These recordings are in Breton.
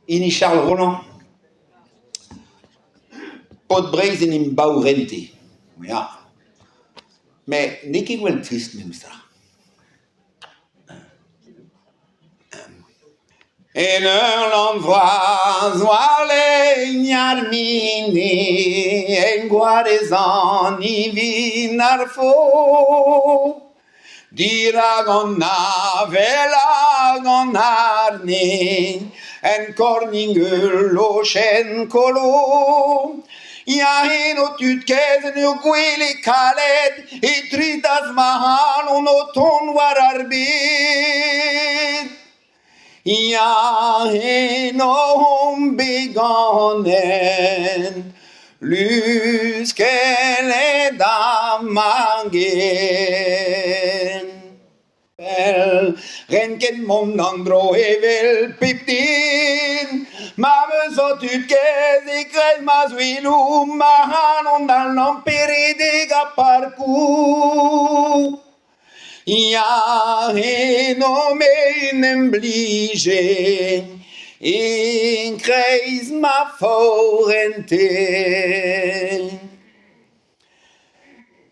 Hini Charles Rolland. Paotr Breizh en em baourente, ya. Met n'eo ket gwall trist memestra. En ur lann vras war lein ar mine en gwarez an ivin ar fo Dirak an avel hag an arne en kornig ul lochenn kolo Ya eno tud kaezh en ur gwele kalet e tridas ma c'halon o tont war ar bed. Ya eno omp bet ganet luskellet ha maget. Pell renket mont an dro evel pep den Ma 'm eus ho tud kaezh e-kreiz ma zoueloù Ma c'halon da lamperedek ha parkoù Ya eno me 'n em blije E-kreiz ma forente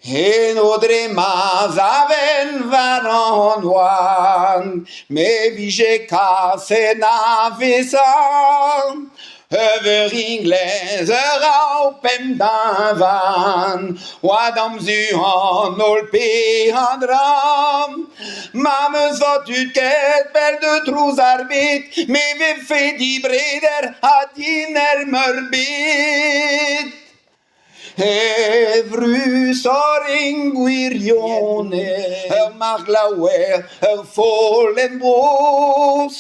Eno dre ma saven war an oan me 'vije kaset a-wezhañ Ur veuringlez ur rav pemp dañvan 'oa d'am zu an holl peadra Ma 'm eus va tud ket pell deus trouz ar bed me 'vefe dibreder ha dinec'h meurbet. Evrusoc'h int gwirionez ur marc'h-laouer, ur follenn brozh.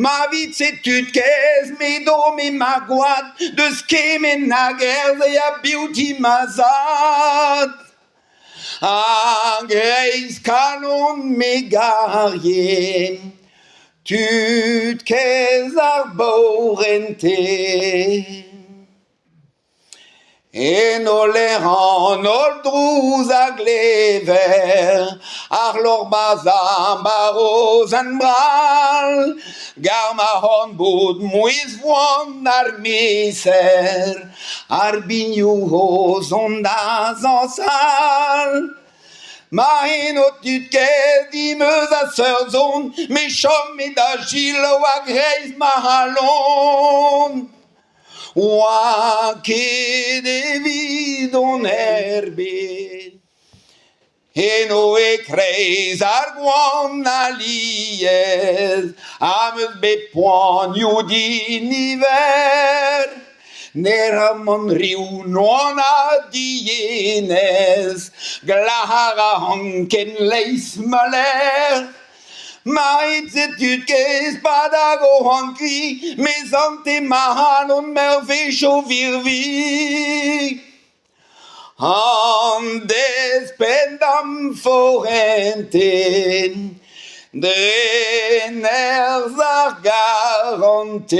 Ma vije tud kaezh me 'do-me ma gwad deus kement a gerzh a biv ti ma zad. A-greiz kalon me 'garje tud kaezh ar baourentez. Eno lec'h an holl drouz a glever ar lorc'h-bazañ barozenn brall gar ma c'horn-boud mouezh voan ar miser ar binioù o zont da zañsal Ma eno tud kaezh dimeus a seurt son me 'chome da selaou a-greiz ma c'halon. 'Oa ket evidon er bed. Eno e-kreiz ar goan alies am eus bet poanioù diniver. Ne ra mann riv noan ha dienez, glac'har a anken leizh ma lec'h. Ma rit tud kaezh pa dago an kri, me 'sante ma c'halon mervech o virviñ. An desped da'm forente, dre nerzh ar garantez.